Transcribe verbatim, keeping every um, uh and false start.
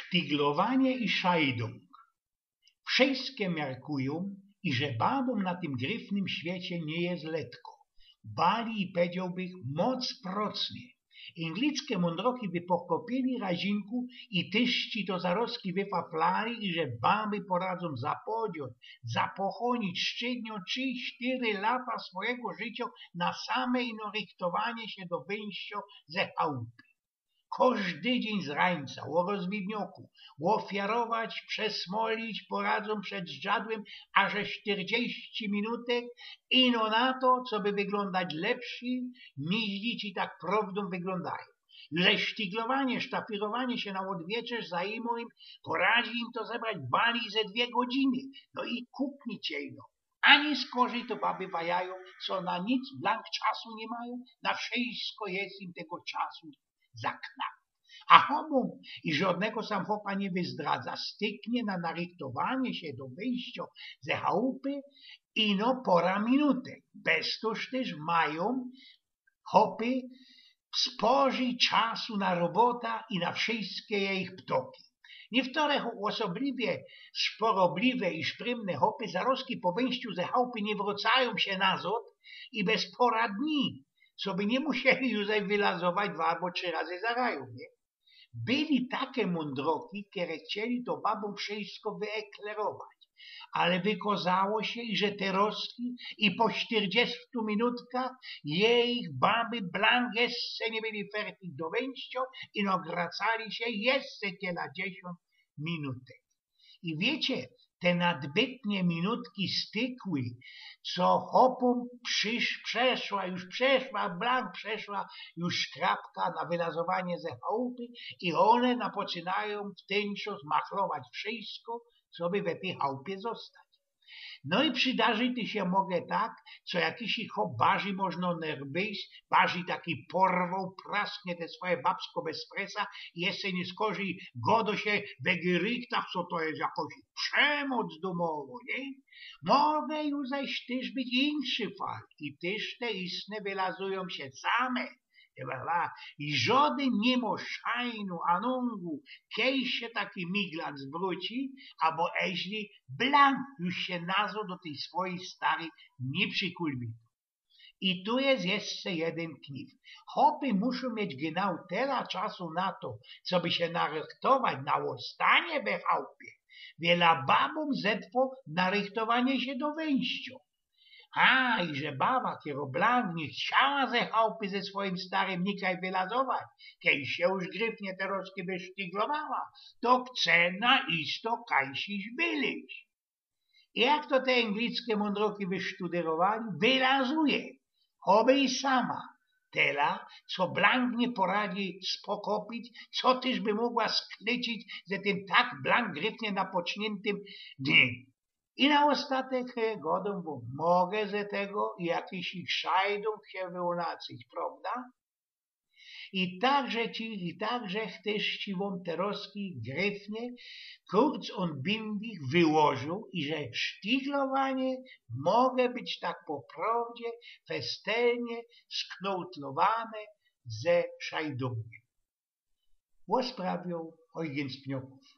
Sztyglowanie i szajdōng. Wszyjske miarkujōm, iże babōm na tym gryfnym świecie niy je letko. Bali, i powiedziołbych, moc procnie. Inglickie mōndroki by pokopiyli razinku i tyż ci to zarozki wyfaflali, iże baby poradzōm zapodziot, zapochōnić szczydnio trzi, sztyry lata swojigo życio na same ino rychtowanie sie do wyńścia ze chałpy. Kożdy dziyń z rańca ô rozwidnioku ôfiarować, przesmolić poradzōm przed zdrzadłym aże sztyrdzieści minutek, ino na to, coby wyglōndać lepszyj, niźli ci tak prowdōm wyglōndajōm. Już sztyglowanie, sztafirowanie sie na ôdwieczerz zajmuje im, poradzi im to zebrać bali ze dwie godziny. No i kuknijcie ino. A niskorzij to baby wajajōm, co na nic blank czasu niy majōm, na wszyjsko je im tego czasu za knap. A chopōm, i żodnego sam chopa niy wyzdradza, styknie na narychtowanie sie do wyńścia ze chałpy ino pora minutek. Bez to tyż majōm chopy spożyj czasu na robota i na wszyjske jejich ptoki. Niywtore osobliwie szporobliwe i szprymne chopy zarozki po wyńściu ze chałpy niy wrocajōm sie nazod i bez pora dni, coby niy musieli już wylazować dwa abo trzi razy za rajōm, niy? Byli take mōndroki, kere chcieli to babōm wszyjsko wyeklerować. Ale wykozało sie, iże te rozki i po sztyrdziestu minutkach jejich baby blank jeszcze niy byli fertich do wyńścia, ino gracali sie jeszcze kiela dziesiōnd minutek. I wiycie, te nadbytnie minutki stykły, co chopōm przesz-, przeszła, już przeszła, blank przeszła już trapka na wylazowanie ze chałpy i ône napocynajōm w tyńszo zmachlować wszyjsko, coby we tyj chałpie ôstać. No i przidarzyć sie może tak, co jakiś chop barzij możno nerwyś, barzij taki porwoł, prasknie te swoje babsko bez fresa i jeszcze niskorzij godo sie we gerychtach, co to je jakoś przemoc dōmowo, niy? Może już zaś tyż być inszy fal i tyż te istne wylazujōm sie same. Ba, ba. I żodyn niy mo szajnu anōngu, kej sie taki miglan zwrōci, abo eźli blank już sie nazod do tyj swojij staryj niy przykulwi. I tu je jeszcze jedyn kniw. Chopy muszōm mieć genau tela czasu na to, coby sie narychtować na ôstanie we chałpie, wiela babōm zetwo narychtowanie sie do wyńścia. A, i że baba, kero blank niy chciała ze chałpy ze swojim starym nikaj wylazować, kej sie już gryfnie te rozki wysztyglowała, to chce na isto kajś wylyź. I jak to te anglickie mōndroki wysztudyrowali, wylazuje, choby i sama. Tela, co blank niy poradzi spokopić, co tyż by mogła sknycić ze tym tak blank gryfnie napoczniętym dniym. I na ôstatek, e, godōm wōm, może ze tego jakiś ich szajdōng sie wynacyć, prawda? I także ci, i także tyż ci wōm te rozki gryfnie, kurz ōn bindich wyłożōł i że sztyglowanie może być tak po prawdzie festelnie sknōłtlowane ze szajdōngiem. Ôsprawiōł Ojgyn z Pniokōw.